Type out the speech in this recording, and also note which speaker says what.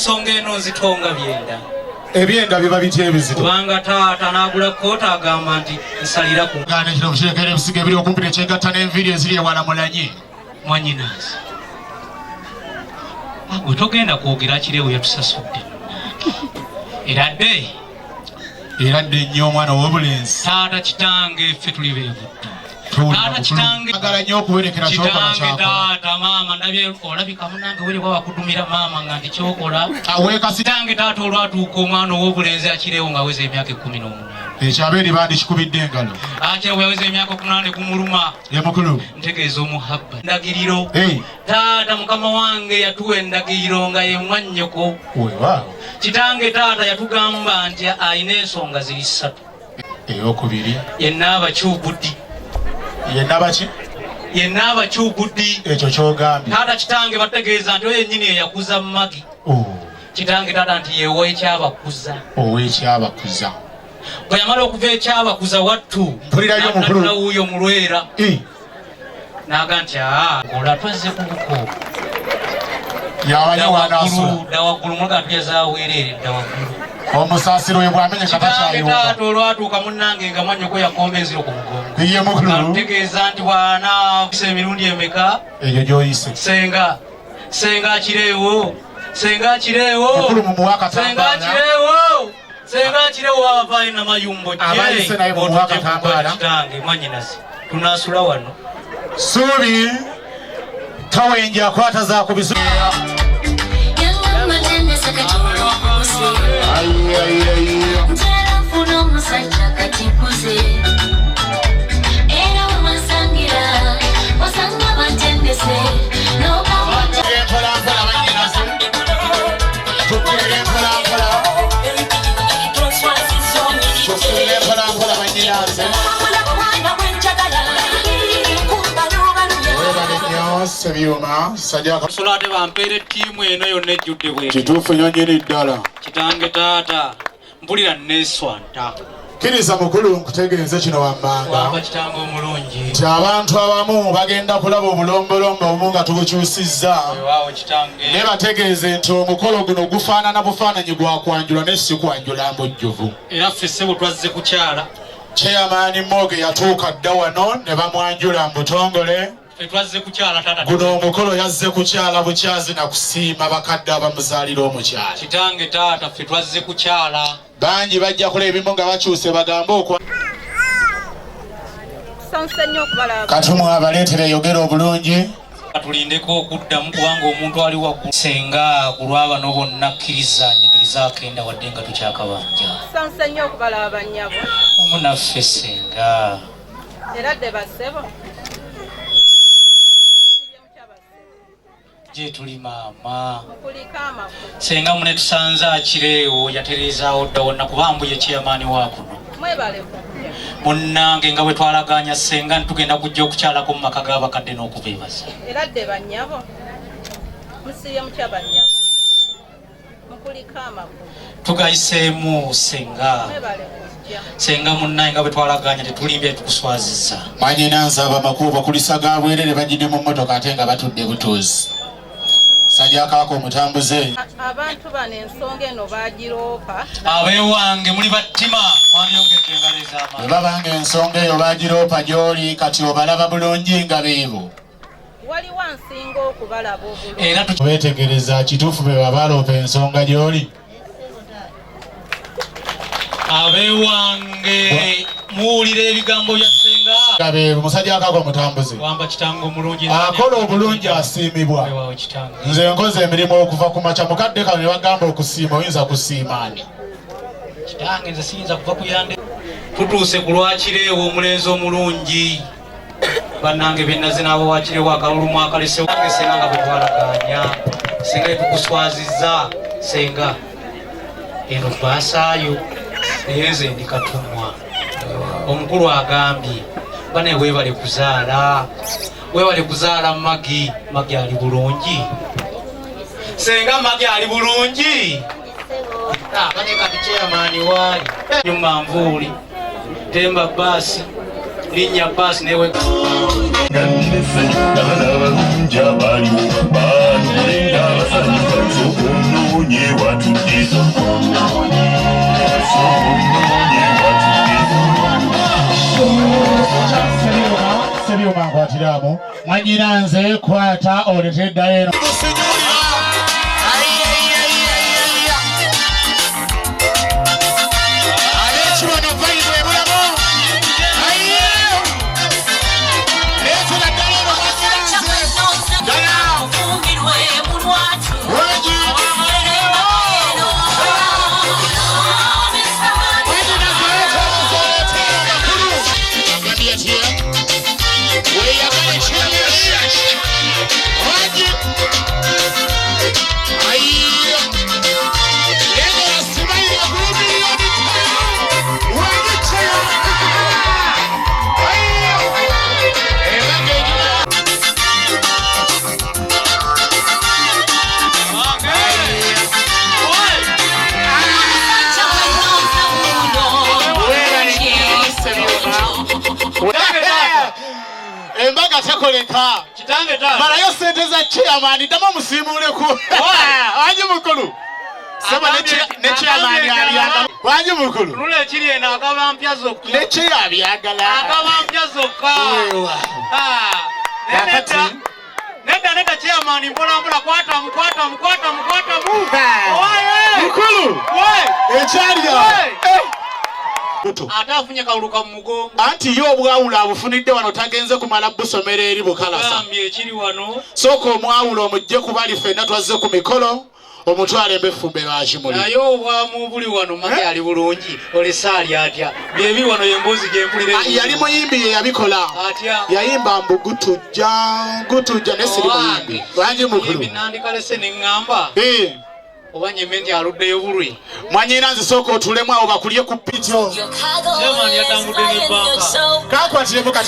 Speaker 1: Ensonga eno nzitonga byenda.
Speaker 2: Ebyenda biba bitya ebizito?
Speaker 1: Kubanga taata n'agula kkoota agamba nti nsalira ku.
Speaker 2: Gaana ekiro kirekera ebisigo ebiri okumpi ne kyegatta n'enviiri eziri ewala mulanye.
Speaker 1: Mwanyinazi. Gwe togenda kwogera kirewo yatusasudde. Era dde.
Speaker 2: Era dde nnyo omwana ow'obulenzi.
Speaker 1: Taata kitange ffe tuli beebuddu. Taata kitange.
Speaker 2: Agala nnyo okuwerekera kyokola
Speaker 1: kyakola. Taata maama ndabye olabika munange weri bwaba kudumira maama nga ndi kyokola.
Speaker 2: Aweeka
Speaker 1: kitange taata olwatuuka omwana ow'obulenzi akirewo ng'aweza emyaka 18.
Speaker 2: Ekyo abeeri bandikikubidde engalo.
Speaker 1: Akirewo yaweza emyaka 18 gumuluma.
Speaker 2: Ye mukulu.
Speaker 1: Ntegeeza omuhabba. Ndagiriro. Taata mukama wange yatuwa endagiriro nga ye mwannyoko.
Speaker 2: Weewaawo.
Speaker 1: Kitange taata yatugamba nti alina ensonga ziri ssatu.
Speaker 2: Eyokubiri.
Speaker 1: Yenna abakyugudi.
Speaker 2: Yenna baki?
Speaker 1: Yenna abakyugudi.
Speaker 2: Ekyo ky'ogambye.
Speaker 1: Taata kitange bategeeza nti oyo yennyini eyakuza Magi.
Speaker 2: Oh.
Speaker 1: Kitange taata nti ye ow'ekyabakuza.
Speaker 2: Ow'ekyabakuza.
Speaker 1: Bwe yamala okuva ekyabakuza wattu.
Speaker 2: Mpulirayo omukulu.
Speaker 1: N'atula wuuyo mu Lwera. N'aga nti aa kola twazze ku buko.
Speaker 2: Yabaye wanaasula.
Speaker 1: Dda waggulu mulaga tugeza bwereere dda waggulu.
Speaker 2: Omusaasiro we bwamenyeka takyayunga.
Speaker 1: Taata olwatuuka munnange nga mwannyoko yakomba enziro ku mugongo.
Speaker 2: Ye mukulu.
Speaker 1: Ategeeza nti bw'anaafisa emirundi emeka.
Speaker 2: Eyo gy'oyise.
Speaker 1: Senga. Senga akireewo. Senga akireewo.
Speaker 2: Mukulu mumuwe akatambaala.
Speaker 1: Senga akireewo. Senga akireewo avaayo namayumbo gye.
Speaker 2: Abayise naye mumuwe akatambaala.
Speaker 1: Kitange mwannyinaze tunaasula wano.
Speaker 2: Ssuubi tawenja akwata za ku bisu. Sebyuma sajja
Speaker 1: sola ate bampeere ttiimu eno yonna ejjudde bwe
Speaker 2: kituufu nnyo nnyini ddala.
Speaker 1: Kitange taata mpulira neeswanta.
Speaker 2: Kkiriza mukulu nkutegeeze kino wammanga.
Speaker 1: Wamba kitange omulungi.
Speaker 2: Nti abantu abamu bagenda kulaba obulombolombo obumu nga tubukyusizza.
Speaker 1: Weewaawo kitange.
Speaker 2: Ne bategeeze nti omukolo guno gufaanana bufaananyi gwa kwanjula ne si kwanjula mbujjuvu.
Speaker 1: Era ffe ssebo twazze kukyala.
Speaker 2: Chairman Moge yatuuka dda wano ne bamwanjula mu butongole.
Speaker 1: Twazze kukyala taata.
Speaker 2: Guno omukolo yazze kukyala bukyazi na kusiima bakadde abamuzaalira omukyala.
Speaker 1: Kitange taata ffe twazze kukyala.
Speaker 2: Bangi bajja kulaba ebimu nga bakyuse bagambe okwa. Katumwa abaleetera eyogera obulungi.
Speaker 1: Tulindeko okuddamu kubanga omuntu ali waggulu. Senga ku lw'abano bonna kkiriza nyigiriza akenda wadde nga tukyakabanja.
Speaker 3: Tusanyuse nnyo okubalaba bannyabo.
Speaker 1: Omu naffe senga.
Speaker 3: Era dde bassebo.
Speaker 1: Gye tuli maama. Senga mune tusanze akireewo yatereezaawo dda wonna kuba mbu ye chairman wa kuno. Munnange nga bwe twalagaanya senga ntugenda kujja okukyalako mu maka g'abakadde n'okubeebaza.
Speaker 3: Era dde bannyabo. Musiibye mutya bannyabo. Mukuliko amakulu.
Speaker 1: Tugayiseemu senga. Senga munnaye nga bwe twalagaanya tetulimbye tukuswazizza.
Speaker 2: Mwannyina nsaba amakubo bakulisa ga bwerere bajjidde mu mmotoka ate nga batudde butuuzi. Sajja kaako omutambuze.
Speaker 3: Abantu bano ensonga eno baagiroopa.
Speaker 1: Abeewange muli battima mwandyongedde engalo ez'amaanyi.
Speaker 2: Bwe baba ng'ensonga eyo baagiroopa gy'oli kati obalaba bulungi nga beebo.
Speaker 3: Waliwo ansinga okubalaba obulungi.
Speaker 1: Era
Speaker 2: beetegereza kituufu be babaloopa ensonga gy'oli.
Speaker 1: Abeewange muwulira ebigambo bya senga.
Speaker 2: Gabe musajja akaako omutambuze.
Speaker 1: Wamba kitange omulungi.
Speaker 2: Akola obulungi asiimibwa.
Speaker 1: Weewaawo kitange.
Speaker 2: Nze nkoze emirimu okuva ku makya mukadde kano ne bagamba okusiima oyinza kusiima ani?
Speaker 1: Kitange nze siyinza kuva ku yande. Tutuuse ku lwakireewo omulenzi omulungi. Bannange bye naze n'abo wakireewo akalulu mwakalesewo. Senga nga bwe twalagaanya. Senga yetukuswazizza. Senga eno baasaayo naye nze ndi katumwa. Omukulu agambye bane weebale kuzaala. Weebale kuzaala Magi. Magi ali bulungi. Senga Magi ali bulungi. Bane kati chairman waali. Nyuma nvuuli. Temba baasi. Linnya baasi newe.
Speaker 4: Onoonye watudde. Onoonye watudde.
Speaker 2: Sebyoma nkwatiramu mwanyina nze kwata olete eddayo eno. Embaga tekoleka.
Speaker 1: Kitange taata.
Speaker 2: Malayo sente za chairman ddamu omusiimuuleku. Wangi mukulu. Sebo ne chairman abyagala. Wangi mukulu.
Speaker 1: Lula ekiri eno agaba mpya zokka.
Speaker 2: Ne chair abyagala.
Speaker 1: Agaba mpya zokka.
Speaker 2: Ewa.
Speaker 1: Nedda. Nedda nedda chairman mpola mpola kwatamu kwatamu kwatamu kwatamu. Owaye.
Speaker 2: Mukulu. Ekyali awo.
Speaker 1: Ate afunye kalulu ka mu mugongo.
Speaker 2: Anti ye obwawulo abufunidde wano tagenze kumala busomero eri bukalasa.
Speaker 1: Gambye ekiri wano.
Speaker 2: Sooka omwawulo omugye kubali ffenna twazze ku mikolo omutwale embefumbe lwakimuli.
Speaker 1: Naye obwamu buli wano mage ali bulungi olesa ali atya byebi wano yembuzi gye mpulira.
Speaker 2: Yali muyimbi ye yabikola.
Speaker 1: Atya?
Speaker 2: Yayimba mbu gutujja gutujja ne siri muyimbi. Lwangi mukulu.
Speaker 1: Nandika ne ŋŋamba. Oba nyeme nti aluddeyo bulwi.
Speaker 2: Mwanyina nze sooka otuulemu awo bakulye ku pityo.
Speaker 1: Chairman yatambudde ne banka.
Speaker 2: Kankwatiremu kati.